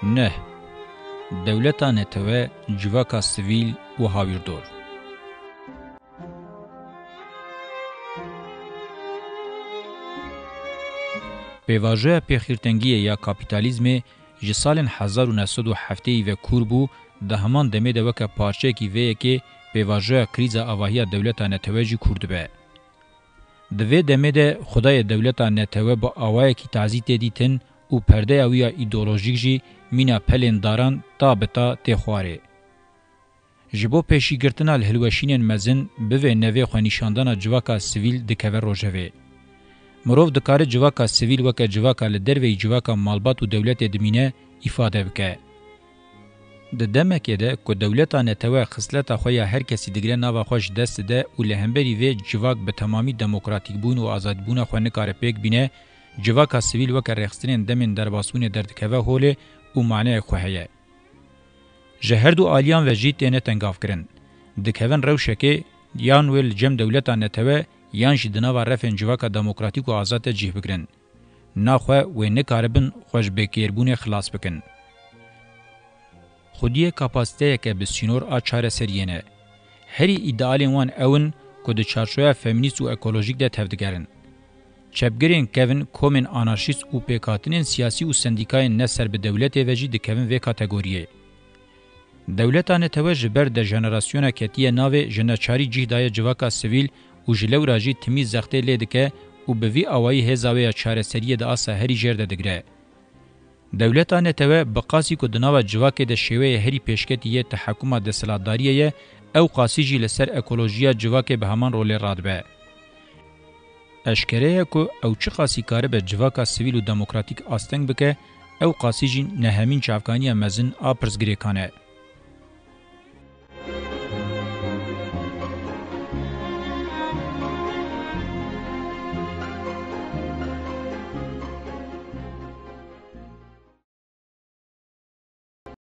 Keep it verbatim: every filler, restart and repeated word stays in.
Neh. Dewleta netewe, civaka sivîl û hawîrdor. Pêvajoya pêxîrtengiyê ya kapîtalîzmê ji salên hezar û neh sed û heftê ve kûr bû, di heman demê de weke parçeyekî vê yekê pêvajoya krîza avahiya dewleta netewe jî kûr dibe. Di vê demê de xwedayê dewleta netewe bi awayekî tazî tê dîtin û perdeya wî ya îdeolojîk jî mîna pelên daran ta bi ta tê xwarê. Ji bo pêşîgirtina li hilweşînên mezin bivê nevê xwenîşandana civaka sivîl dikeve rojevê. Mirov dikare civaka sivîl weke civaka li derveyî civaka malbat û dewletê dimîne îfade bike. Di demekê de ku dewleta netewe xisleta xwe ya her kesî digire nava xwe ji dest dide û li hemberî vê civak bi temamî demokratîkbûn û azadîbûna xwe nikare pêk bîne, civaka sivîl weke rêxistinên demên derbasbûnê derdikeve holê û maneyek xwe heye. Ji her du aliyan ve jî têne tengavkirin. Dikevin rewşekê yan wê li cem dewleta netewe yan jî di nava refên civaka demokratîk û azad de cih bigirin. Naxwe wê nikaribin xwe ji bêkêrbûnê xilas bikin. Xwediyê kapasiteyeke bi sînor a çareseriyê ne. Herî îdealên wan ew in ku di çarçoya femînîst û ekolojîk de tevdigerin. Çepgirên kevin, komên anarşîst û pêkhatinên siyasî û sendîkayên ne ser bi dewletê ve jî dikevin vê kategoriyê. Dewleta netewe ji ber de jenerasyona ketiye navê ji neçarî cih daye civaka sivîl û ji lewra jî timî zextê lê dike û bi vî awayî hêza wê ya çareseriyê di asa herî jêr de digire. Dewleta netewe bi qasî ku di nava civakê de şêweyê herî pêşketî yê tehekuma desthilatdariyê ye, ew qasî jî li ser ekolojiya civakê bi heman rolê radibe. Eşkere ye ku ew çiqasî karibe civaka sivîl û demokratîk asteng bike, ew qasî jî nehemîn çavkaniya mezin a pirsgirêkan e.